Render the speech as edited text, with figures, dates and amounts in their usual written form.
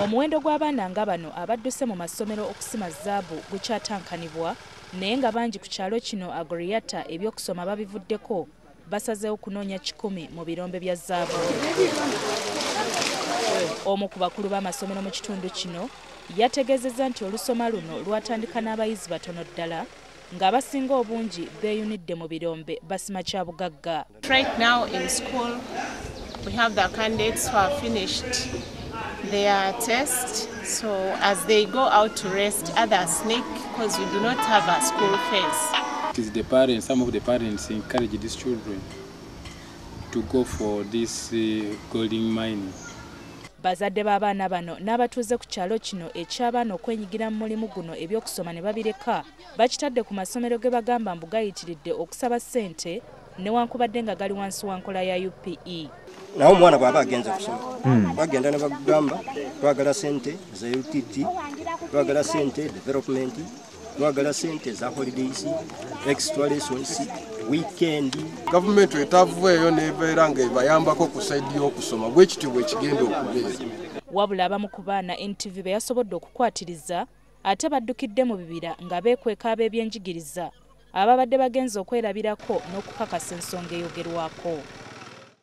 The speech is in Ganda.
Omuwendo gw'abaana nga bano abadduse mu masomero okusima zaabu gukyatankanibwa, naye nga bangi ku kyalo kino Agoriata ebyokusoma babivuddeko, basazeewo kunoonya 10 mu birombe bya zaabu. Omu ku bakulu b'amasomero mu kitundu kino yategeezezza nti olusoma luno lwatandika n'abayizi batono ddala, ng'abasinga obungi beeyunidde mu birombe basima kya bugagga. Right now in school we have the candidates who have finished their test, so as they go out to rest, others sneak because we do not have a school fees. It is the parents, some of the parents encourage these children to go for this gold mining. Bazadde b'abaana bano n'abatuuze ku kyalo kino eky'abaana okwenyigira mu mulimu guno ebyokusoma ne babireka bakitadde ku masomero ge bagamba mbu gayitiridde okusaba ssente newankubadde nga gali wansi wa nkola ya UPE. Naye omwana bw'aba agenze kusoma bagenda ne bagamba twagala ssente za UTT, twagala ssente development, twagala ssente za holidays, extra lessons, weekend. Gavumenti etavueyo n'ebeera ng'ebayambako ku sayidi y'okusoma bwe kityo bwe kigenda okubeera. Wabula abamu ku baana NTV be yasobodde okukwatiriza ate baddukidde mu bibira nga beekweka ab'ebyenjigiriza ababadde bagenze okwerabirako n'okukakasa ensonga eyogerwako.